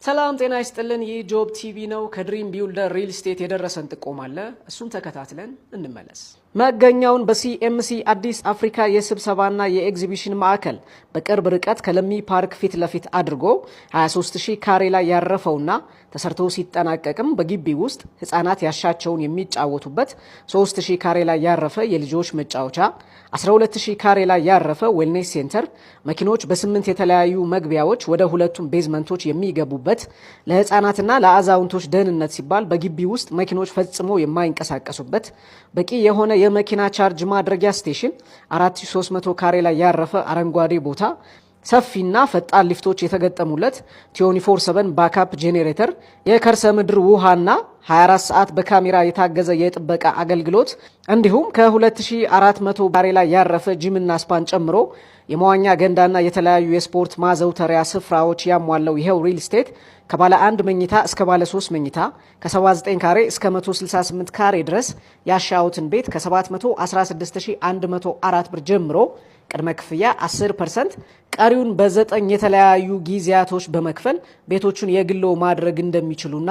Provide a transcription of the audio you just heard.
ሰላም ጤና ይስጥልን። ይህ ጆብ ቲቪ ነው። ከድሪም ቢልደር ሪል ስቴት የደረሰን ጥቆማ አለ። እሱን ተከታትለን እንመለስ። መገኛውን በሲኤምሲ አዲስ አፍሪካ የስብሰባና የኤግዚቢሽን ማዕከል በቅርብ ርቀት ከለሚ ፓርክ ፊት ለፊት አድርጎ 23,000 ካሬ ላይ ያረፈውና ተሰርቶ ሲጠናቀቅም በግቢ ውስጥ ህጻናት ያሻቸውን የሚጫወቱበት 3000 ካሬ ላይ ያረፈ የልጆች መጫወቻ፣ 12,000 ካሬ ላይ ያረፈ wellness center፣ መኪኖች በስምንት የተለያዩ መግቢያዎች ወደ ሁለቱም basement ኦች የሚገቡበት፣ ለህፃናትና ለአዛውንቶች ደህንነት ሲባል በግቢ ውስጥ መኪኖች ፈጽሞ የማይንቀሳቀሱበት በቂ የሆነ የመኪና charge ማድረጊያ station፣ 4300 ካሬ ላይ ያረፈ አረንጓዴ ቦታ፣ ሰፊና ፈጣን ሊፍቶች የተገጠሙለት፣ 24/7 backup generator፣ የከርሰ ምድር ውሃና 24 ሰዓት በካሜራ የታገዘ የጥበቃ አገልግሎት እንዲሁም ከ2400 ካሬ ላይ ያረፈ gym ና spa ን ጨምሮ የመዋኛ ገንዳና የተለያዩ የስፖርት ማዘውተሪያ ስፍራዎች ያሟላው ይኸው ሪል ስቴት ከባለ አንድ መኝታ እስከ ባለ 3 መኝታ፣ ከ79 ካሬ እስከ 168 ካሬ ድረስ ያሻውትን ቤት ከ716104 ብር ጀምሮ ቅድመ ክፍያ 10%፣ ቀሪውን በዘጠኝ የተለያዩ ጊዜያቶች በመክፈል ቤቶቹን የግሎ ማድረግ እንደሚችሉና